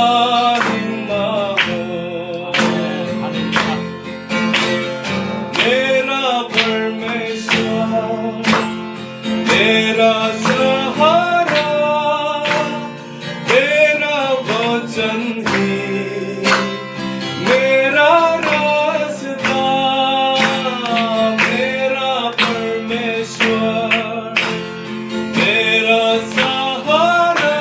महिमा हो। मेरा परमेश्वर मेरा सहारा, तेरा वचन ही मेरा रास्ता। मेरा परमेश्वर मेरा सहारा,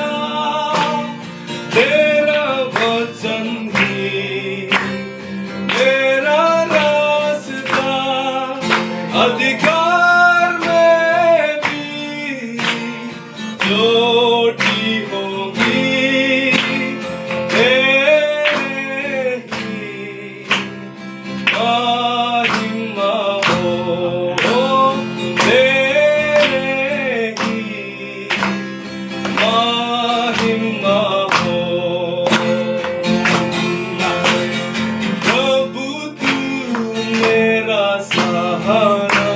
तेरा वचन ही मेरा रास्ता। अंधकार में भी ज्योति होगी, तेरे ही महिमा हो, तेरे ही महिमा हो। प्रभु तू मेरा सहारा,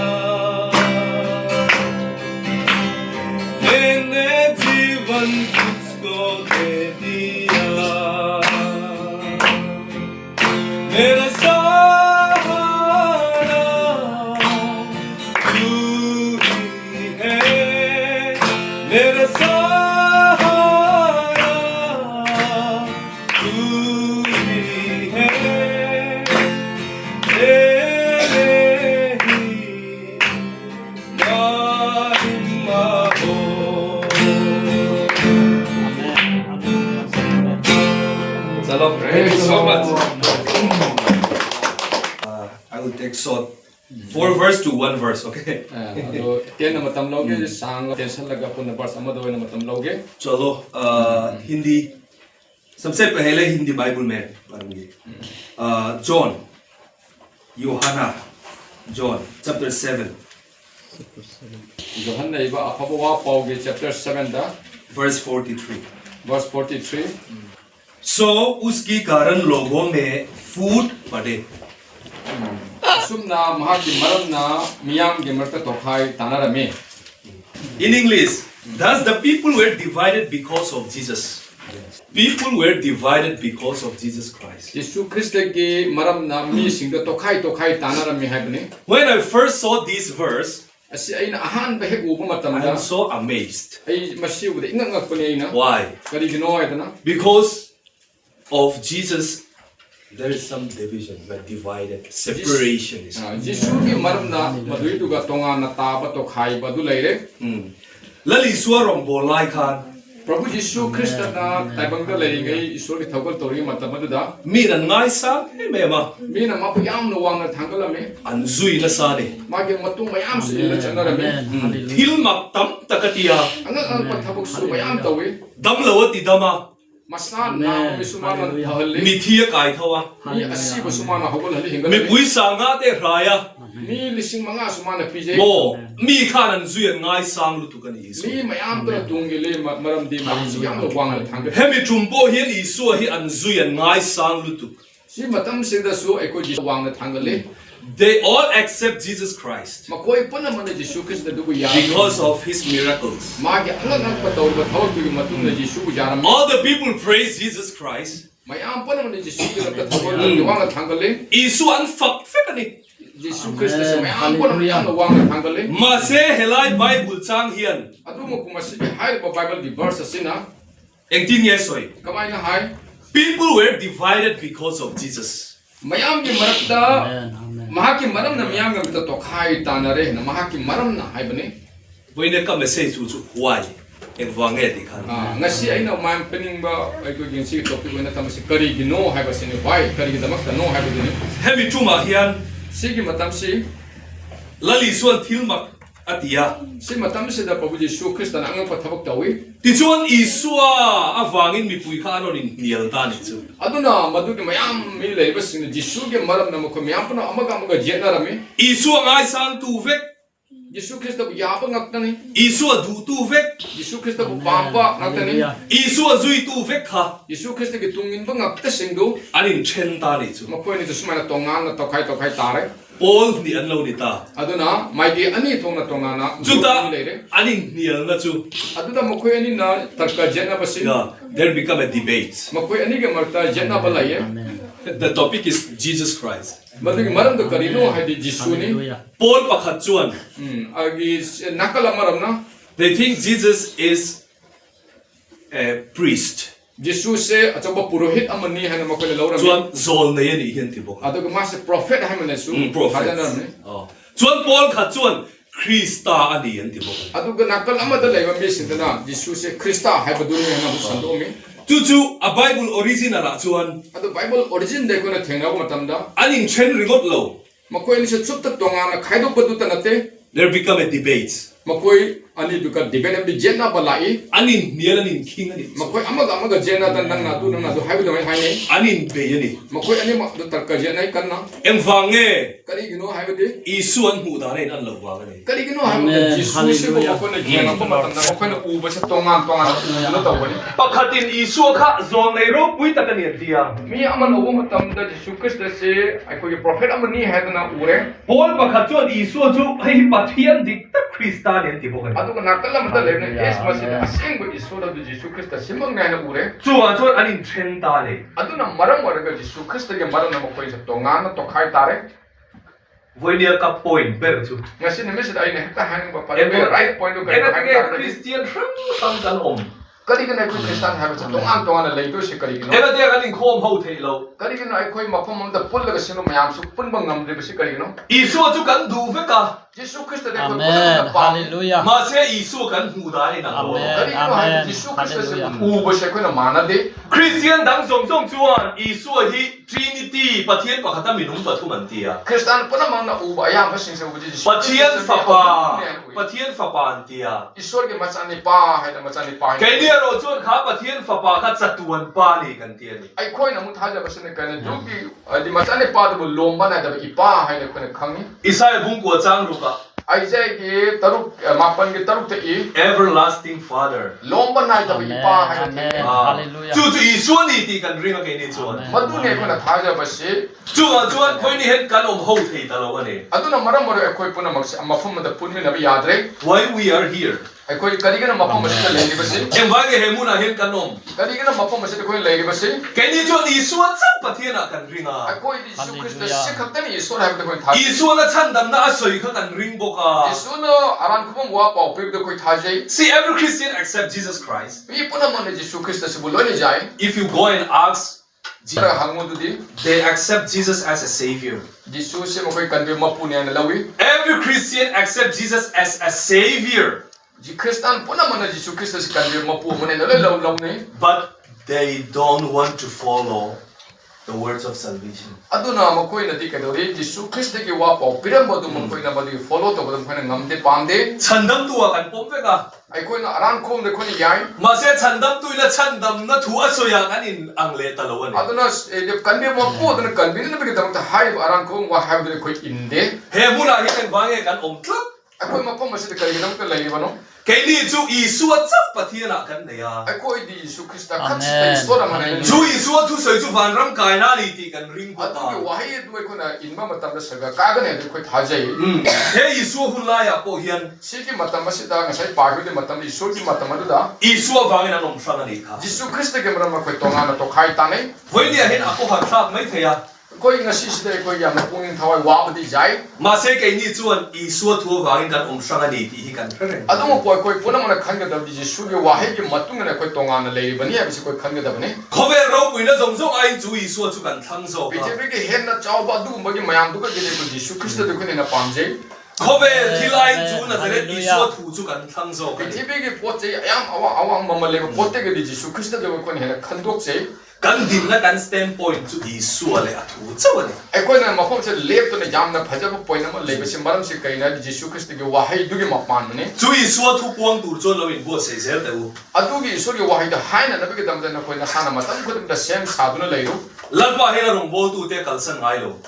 मैंने जीवन तुझको दे दिया। मेरा सहारा तू ही है, मेरा सहारा तू ही है, तेरे ही महिमा हो। Amen. Chalo, thank you so much. I will take short four verse to one verse, okay? ꯑꯗꯣ ꯇꯦꯟꯅ ꯃꯇꯝ ꯂꯧꯒꯦ, ꯁꯥꯡ ꯇꯦꯟꯁꯜꯂꯒ ꯄꯨꯟꯅ ꯚꯔꯁ ꯑꯃꯗ ꯑꯣꯏꯅ ꯃꯇꯝ ꯂꯧꯒꯦ। चलो, हिंदी सबसे पहले हिंदी बाइबल में पढ़ूंगी। जॉन, योहाना, John chapter 7 ꯖꯣꯍꯟꯅ ꯏꯕ ꯑꯐꯕ ꯋꯥ ꯄꯥꯎꯒꯤ ꯆꯦꯞꯇꯔ 7ꯗ वर्स 43। ꯚꯔꯁ 43। सो उसके कारण लोगों में फूट पड़े। ꯑꯁꯨꯝꯅ ꯃꯍꯥꯛꯀꯤ ꯃꯔꯝꯅ ꯃꯤꯌꯥꯝꯒꯤ ꯃꯔꯛꯇ ꯇꯣꯈꯥꯏ ꯇꯥꯅꯔꯝꯃꯤ। In English, thus the people were divided because of Jesus. People were divided because of Jesus Christ. ꯌꯤꯁꯨ ꯈ꯭ꯔꯤꯁꯇꯒꯤ ꯃꯔꯝꯅ ꯃꯤꯁꯤꯡꯗ ꯇꯣꯈꯥꯏ ꯇꯣꯈꯥꯏ ꯇꯥꯅꯔꯝꯃꯤ ꯍꯥꯏꯕꯅꯤ। When I first saw this verse, ꯑꯁꯤ ꯑꯩꯅ ꯑꯍꯥꯟꯕ ꯍꯦꯛ ꯎꯕ I ꯃꯇꯝꯗ am so amazed. ꯑꯩ ꯃꯁꯤ ꯎꯕꯗ ꯏꯉꯛ ꯉꯛꯄꯅꯤ ꯑꯩꯅ। Why? ꯀꯔꯤꯒꯤꯅꯣ ꯍꯥꯏꯗꯅ Because of Jesus, there is some division, but divided, separation is. ꯖꯤꯁꯨꯒꯤ ꯃꯔꯝꯅ ꯃꯗꯨꯏꯗꯨꯒ ꯇꯣꯉꯥꯟꯅ ꯇꯥꯕ ꯇꯣꯈꯥꯏꯕ ꯑꯗꯨ ꯂꯩꯔꯦ। Lal Isua rawng bawl lai khan ꯄ꯭ꯔꯚꯨ ꯖꯤꯁꯨ ꯈ꯭ꯔꯤꯁꯇꯅ ꯇꯥꯏꯕꯪꯗ ꯂꯩꯔꯤꯉꯩ ꯏꯁꯣꯔꯒꯤ ꯊꯧꯒꯜ ꯇꯧꯔꯤꯉꯩ ꯃꯇꯝ ꯑꯗꯨꯗ miin an ngaisang em em a, ꯃꯤꯅ ꯃꯥꯕꯨ ꯌꯥꯝꯅ ꯋꯥꯡꯅ ꯊꯥꯡꯒꯠꯂꯝꯃꯤ। An zui nasa a ni. ꯃꯥꯒꯤ ꯃꯇꯨꯡ ꯃꯌꯥꯝꯁꯨ ꯏꯜꯂ ꯆꯠꯅꯔꯝꯃꯤ। Thil mak tam tak a ti a, ꯑꯉꯛ ꯑꯉꯛꯄ ꯊꯕꯛꯁꯨ ꯃꯌꯥꯝ ꯇꯧꯏ। Dam lo a ti dam a, ꯃꯁꯥ ꯅꯥꯕ ꯃꯤꯁꯨ ꯃꯥꯅ ꯐꯍꯜꯂꯤ। Mithi a kai tho a, ꯃꯤ ꯑꯁꯤꯕꯁꯨ ꯃꯥꯅ ꯍꯧꯒꯠꯍꯜꯂꯤ ꯍꯤꯡꯒꯠꯍꯜꯂꯤ। Mipui sanga te hrai a, ꯃꯤ 5000ꯁꯨ ꯃꯥꯅ ꯄꯤꯖꯩ। Maw mi khan an zui an ngaisang lutuk a ni Isua. ꯃꯤ ꯃꯌꯥꯝꯗꯨꯅ ꯇꯨꯡ ꯏꯜꯂꯤ ꯃꯔꯝꯗꯤ ꯃꯍꯥꯛꯁꯨ ꯌꯥꯝꯅ ꯋꯥꯡꯅ ꯊꯥꯡꯒꯠ। Hemi tum pawh hian Isua hi an zui an ngaisang lutuk. ꯁꯤ ꯃꯇꯝꯁꯤꯗꯁꯨ ꯑꯩꯈꯣꯏꯒꯤ ꯋꯥꯡꯅ ꯊꯥꯡꯒꯠꯂꯤ। They all accept Jesus Christ ꯃꯈꯣꯏ ꯄꯨꯝꯅꯃꯛꯅ ꯖꯤꯁꯨ ꯈ꯭ꯔꯤꯁꯇꯗꯨꯕꯨ ꯌꯥꯔꯝꯃꯤ because of his miracles. ꯃꯥꯒꯤ ꯑꯉꯛ ꯑꯉꯛꯄ ꯇꯧꯔꯤꯕ ꯊꯕꯛꯇꯨꯒꯤ ꯃꯇꯨꯡꯗ ꯖꯤꯁꯨꯕꯨ ꯌꯥꯔꯝꯃꯤ। All the people praise Jesus Christ. ꯃꯌꯥꯝ ꯄꯨꯝꯅꯃꯛꯅ ꯖꯤꯁꯨꯒꯤꯗꯃꯛꯇ ꯊꯧꯒꯜ ꯋꯥꯡꯅ ꯊꯥꯡꯒꯠꯂꯤ। Isua an fak vek a ni. ꯖꯤꯁꯨ ꯈ꯭ꯔꯤꯁꯇꯁꯦ ꯃꯌꯥꯝ ꯄꯨꯝꯅꯃꯛ ꯌꯥꯝꯅ ꯋꯥꯡꯅ ꯊꯥꯡꯒꯠꯂꯤ। Mahse helai Bible chang hian ꯑꯗꯨꯃꯛꯄꯨ ꯃꯁꯤꯒꯤ ꯍꯥꯏꯔꯤꯕ ꯕꯥꯏꯕꯜꯒꯤ ꯚꯔꯁ ꯑꯁꯤꯅ engtin nge sawi? ꯀꯃꯥꯏꯅ ꯍꯥꯏ? People were divided because of Jesus. ꯃꯌꯥꯝꯒꯤ ꯃꯔꯛꯇ Amen. Amen. ꯃꯍꯥꯛꯀꯤ ꯃꯔꯝꯅ ꯃꯤꯌꯥꯝꯒꯤ ꯃꯔꯛꯇ ꯇꯣꯈꯥꯏ ꯇꯥꯅꯔꯦ ꯍꯥꯏꯅ ꯃꯍꯥꯛꯀꯤ ꯃꯔꯝꯅ ꯍꯥꯏꯕꯅꯤ। Vawiin ka message chu chu why engvang nge ti khan. ꯉꯁꯤ ꯑꯩꯅ ꯃꯌꯥꯝ ꯄꯤꯅꯤꯡꯕ ꯑꯩꯈꯣꯏꯒꯤ ꯉꯁꯤꯒꯤ ꯇꯣꯄꯤꯛ ꯑꯣꯏꯅ ꯊꯝꯕꯁꯤ ꯀꯔꯤꯒꯤꯅꯣ ꯍꯥꯏꯕꯁꯤꯅꯤ, ꯋꯥꯏ ꯀꯔꯤꯒꯤꯗꯃꯛꯇꯅꯣ ꯍꯥꯏꯕꯗꯨꯅꯤ। Hemi tumah hian ꯁꯤꯒꯤ ꯃꯇꯝꯁꯤ Lal Isuan thil mak a ti a. ꯁꯤ ꯃꯇꯝꯁꯤꯗ ꯄ꯭ꯔꯚꯨ ꯖꯤꯁꯨ ꯈ꯭ꯔꯤꯁꯇꯅ ꯑꯉꯛꯄ ꯊꯕꯛ ꯇꯧꯏ। Tichuan Isua avangin mipui kha an rawn inhnial ta ni chu. ꯑꯗꯨꯅ ꯃꯗꯨꯒꯤ ꯃꯌꯥꯝ ꯃꯤ ꯂꯩꯔꯤꯕꯁꯤꯡꯅ ꯖꯤꯁꯨꯒꯤ ꯃꯔꯝꯅ ꯃꯈꯣꯏ ꯃꯌꯥꯝ ꯄꯨꯝꯅ ꯑꯃꯒ ꯑꯃꯒ ꯌꯦꯠꯅꯔꯝꯃꯤ। Isua ngaisang tu vek, ꯖꯤꯁꯨ ꯈ꯭ꯔꯤꯁꯇꯕꯨ ꯌꯥꯕ ꯉꯥꯛꯇꯅꯤ। Isua duh tu vek, ꯖꯤꯁꯨ ꯈ꯭ꯔꯤꯁꯇꯕꯨ ꯄꯥꯝꯕ ꯉꯥꯛꯇꯅꯤ। Isua zui tu vek kha ꯖꯤꯁꯨ ꯈ꯭ꯔꯤꯁꯇꯒꯤ ꯇꯨꯡ ꯏꯟꯕ ꯉꯥꯛꯇꯁꯤꯡꯗꯨ an inthen ta ni chu. ꯃꯈꯣꯏꯅꯁꯨ ꯁꯨꯃꯥꯏꯅ ꯇꯣꯉꯥꯟꯅ ꯇꯣꯈꯥꯏ ꯇꯣꯈꯥꯏ ꯇꯥꯔꯦ। Pawl hnih an lo ni ta. Aduna maigi ani thawngna tongana group Chuta ani leire. an inhnialna chu. Aduda makhoi ani na tarka jetna basi. Yeah, there become a debate. Makhoi ani ge marta jetna ba laiye. The topic is Jesus Christ. Madugi maramdu karino haidi Jisu ni. Pawl pakhat chuan. Agi nakala maramna. They think Jesus is a priest. Jisu se achoba purohit amani haina makhoi na lorami. Chuan zawl nei a nih hi an ti bawk a. Aduga ma se prophet haimana su Prophet. Chuan Pawl khat chuan Krista a ni an ti bawk a. Aduga nakal amada leiba mi sindana Jisu se Krista haibaduni haina hu sandomi. Chu chu a Bible original ah chuan. Adu Bible origin da akhoi na thengna matamda. An inthen ringawt lo. Makhoi ani se chupta tongana khaidokbadu ta nate. There become a debate. Makhoi ani duka debate amdi jenna ba lai. An inhnial an inkhing a ni. Makhoi amaga amaga jenna ta nangna du nangna du haibu damai hainei. An inbei a ni. Makhoi ani ma du tarka jennai kanna. Engvang nge? Karigino haibadi? Isu an hmuh dan a in an loh vang a ni. Karigino haibadi? Jisu sibu makhoi na jenga ko matamna makhoi na uba se tongan tongan na tawbani. Pakhatin Isua kha zawn nei ropui tak a ni an ti a. Mi aman uba matamda Jisu Krista se aikhogi prophet amani haidana ure. Paul pakhat chuan Isua chu hei hi Pathian dik tak Krista a ni an ti bawk a ni. Aduga nakal amata leibna Yesu Masih asengba Isua adu Jisu Krista simakni haina ure. Chuvang chuan an inthen ta a ni. Aduna maram oiraga Jisu Kristagi maramna makhoise tongana tokhai tare. Vawinia ka point ber chu. Ngasi numisida aina hekta hainingba pare right point du Enga tinge Kristian hrang hrang kan awm. Karigino aikhoi Kristan haibase tongan tongana leidoise karigino. Enga tinge kan inkhawm ho theih lo. Karigino aikhoi mafam amda pullaga sino mayamsu punba ngamdribase karigino. Isua chu kan duh vek a. Jisu Krista de Amen. Hallelujah. Mahse Isua kan hmuh dan a inang lo. Amen. Amen. Hallelujah. Kristian dang zawng zawng chuan Isua hi Trinity, Pathian pakhata minung pathum an ti a. Pathian Fapa, Pathian Fapa an ti a. Keini erawh chuan kha Pathian Fapa kha chatuan pa ni kan ti a ni. Isaiah bungkua chang rukah. Isaiah-gi taruk mapangi tarukta i. Everlasting Father. Lomba naidaba ipa haina thengei. Hallelujah. Chu chu Isua ni tih kan ring a keini chuan. Madu nei khawina thajaba si. Chungah chuan khawi ni hian kan awm ho thei ta lo a ni. Aduna maram maru ekhoi punamak si mafam amada punminaba yadre. Why we are here? Aikhoi karigina mafam asida leiribasi. Engvai nge he hmunah hian kan awm? Karigina mafam asida khoi leiribasi. Keini chuan Isua chauh Pathianah kan ring a. Aikhoi Jisu Krista si khaktani Isua haibada khoi thajei. Isuana chhandamna a sawi kha kan ring bawk a. Jisuna aran khupam wa pau pibda khoi thajei. See every Christian accept Jesus Christ. Mi punamone Jisu Krista sibu loina jai. If you go and ask Hangududi. They accept Jesus as a savior. Jisu si makhoi kanbi mapuni haina lawi. Every Christian accept Jesus as a savior. Kristan punamana Jisu Krista si kanbi mapu amani haina loi lau launei. But they don't want to follow the words of salvation. Aduna makhoinadi kaidori Jisu Kristagi wa pau piramba du makhoina madugi follow tawbadu makhoina ngamde pamde. Chhandam tu ah kan pawm vek a. Aikhoina aran khawm le khoina yai. Mahse chhandam tuina chhandamna thu a sawi ah kan in ang leh ta lo a ni. Aduna kanbi mapu aduna kanbirnabagidamakta haiba aran khawm wa haibaduna khoi inde. He hmunah hian engvang nge kan awm tlat? Aikhoi mafam asida karigidamakta leiribano? Keini chu Isua chauh Pathianah kan nei a. Aikhoi Jisu Krista khatsita Isua ramana Chu Isua thusawi chu vanram kaina a ni tih kan ring bawk a. Adugi wahei adu aikhoina inba matamda sarga kagani adu khoi thajai. He Isua hun laiah pawh hian. Sigi matam asida ngasai paghibdi matam Isurgi matam aduda. Isua vangin an awm hrang a nih kha. Jisu Kristagi maram akhoi tongana tokhai tanei. Vawinia hian a kawhar thlak mai thei a. Khoi ngasi sida akhoi yamna pungin thawai wabadi jai. Mahse keini chuan Isua thu avangin kan awm hrang a ni tih hi kan hre reng. Adunga pawh akhoi punamana khangadabdi Jisugi waheigi matungin akhoi tongana leiribani haibasi akhoi khangadabani. Khawvel ropuina zawng zawng aiin chu Isua chu kan thlang zawk a. Prithivigi henna chauba adugumbagi mayamdugagidi akhoi Jisu Kristadu akhoi hena pamjei. Khawvel thil aiin chu Nazareth Isua thu chu kan thlang zawk a ni. Prithivigi pot chei ayam awang awang mamal leiba pottegadi Jisu Kristadu akhoi hena khandokchei. Kan dinna kan stand point chu Isua leh a thu chauh a ni. Aikhawina mafamsida leptuna yamna phajaba point ama leibasi maramsi karino haidi Jisu Kristagi waheidugi mapanbani. Chu Isua thu puang tur chuan lo inbuatsaih zel teh u. Adugi Isurgi waheida hainanabagidamda nakhoi nasana matam khudingda sem saduna leiru. Lalpa hian a rawngbawltu te kalsan ngai lo.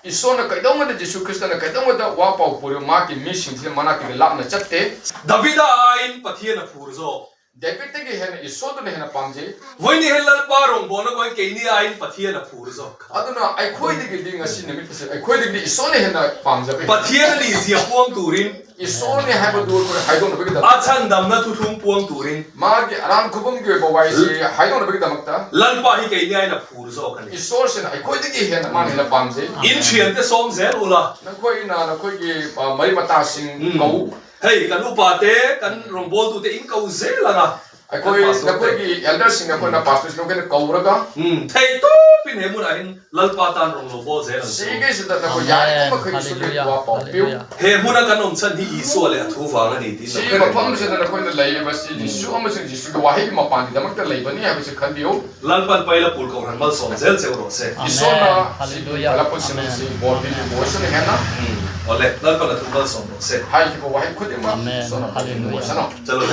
Isorna kaidawngada Jisu Kristana kaidawngada wa pau puriba maki misingsi manakida lapna chatte. Davida aiin Pathian a phur zawk. David-tagi ꯍꯦꯟꯅ ꯏꯁꯣꯔꯗꯨꯅ ꯍꯦꯟꯅ ꯄꯥꯝꯖꯩ. Vawiin hian Lalpa rawngbawlna kawngin keini aiin Pathian a phur zawk. ꯑꯗꯨꯅ ꯑꯩꯈꯣꯏꯗꯒꯤꯗꯤ ꯉꯁꯤ ꯅꯨꯃꯤꯠ ꯑꯁꯤ ꯑꯩꯈꯣꯏꯗꯒꯤꯗꯤ ꯏꯁꯣꯔꯅ ꯍꯦꯟꯅ ꯄꯥꯝꯖꯕ ꯍꯦꯜꯂꯤ. Pathian a nih zia puang turin. ꯏꯁꯣꯔꯅꯤ ꯍꯥꯏꯕꯗꯨ ꯑꯩꯈꯣꯏ ꯍꯥꯏꯗꯣꯛꯅꯕꯒꯤꯗꯃꯛ. A chhandamna thuthlung puang turin. ꯃꯥꯒꯤ ꯑꯔꯥꯟ ꯈꯨꯕꯝꯒꯤ ꯑꯣꯏꯕ ꯋꯥꯍꯩꯁꯤ ꯍꯥꯏꯗꯣꯛꯅꯕꯒꯤꯗꯃꯛꯇ. Lalpa hi keini aiin a phur zawk a ni. ꯏꯁꯣꯔꯁꯤꯅ ꯑꯩꯈꯣꯏꯗꯒꯤ ꯍꯦꯟꯅ ꯃꯥꯅ ꯍꯦꯟꯅ ꯄꯥꯝꯖꯩ. In thiante sawm zel ula. ꯅꯈꯣꯏꯅ ꯅꯈꯣꯏꯒꯤ ꯃꯔꯤ ꯃꯇꯥꯁꯤꯡ ꯀꯧ. Hei kan upa te kan rawngbawltu te in ko zel ang a. ꯑꯩꯈꯣꯏ ꯅꯈꯣꯏꯒꯤ ꯑꯦꯜꯗꯔꯁꯤꯡ ꯑꯩꯈꯣꯏꯅ ꯄꯥꯁꯇꯔꯁꯤꯡ ꯑꯩꯈꯣꯏꯅ ꯀꯧꯔꯒ. Thei tawpin he hmunah hian Lalpa tan rawn lo bawl zel ang chu. ꯁꯤꯒꯤꯁꯤꯗ ꯅꯈꯣꯏ ꯌꯥꯔꯤꯕ ꯃꯈꯩ ꯏꯁꯣꯔꯒꯤ Hallelujah. ꯋꯥ ꯄꯥꯎ ꯄꯤꯌꯨ. Hallelujah. He hmuna kan awm chhan hi Isua leh a thu vang a ni tiin see lo hre reng ang. ꯃꯐꯝꯁꯤꯗ ꯅꯈꯣꯏꯅ ꯂꯩꯔꯤꯕꯁꯤ ꯖꯤꯁꯨ ꯑꯃꯁꯨꯡ ꯖꯤꯁꯨꯒꯤ ꯋꯥꯍꯩꯒꯤ ꯃꯄꯥꯟꯒꯤꯗꯃꯛꯇ ꯂꯩꯕꯅꯤ ꯍꯥꯏꯕꯁꯤ ꯈꯟꯕꯤꯌꯨ. Lalpan paila pul kohhran malsawm zel cheu rawh se. ꯏꯁꯣꯔꯅ Amen. ꯁꯤꯒꯤ Hallelujah. ꯄꯂꯞꯄꯁꯤꯡ Amen. ꯑꯁꯤ ꯕꯣꯔ ꯄꯤꯕꯤꯕ ꯑꯣꯏꯁꯅꯨ ꯍꯦꯟꯅ. Awle, Lalpan a thu malsawm rawh se. ꯍꯥꯏꯈꯤꯕ ꯋꯥꯍꯩ ꯈꯨꯗꯤꯡꯃꯛ Amen. ꯏꯁꯣꯔꯅ ꯄꯤꯕꯤꯕ Hallelujah. ꯑꯣꯏꯁꯅꯨ. Chalo.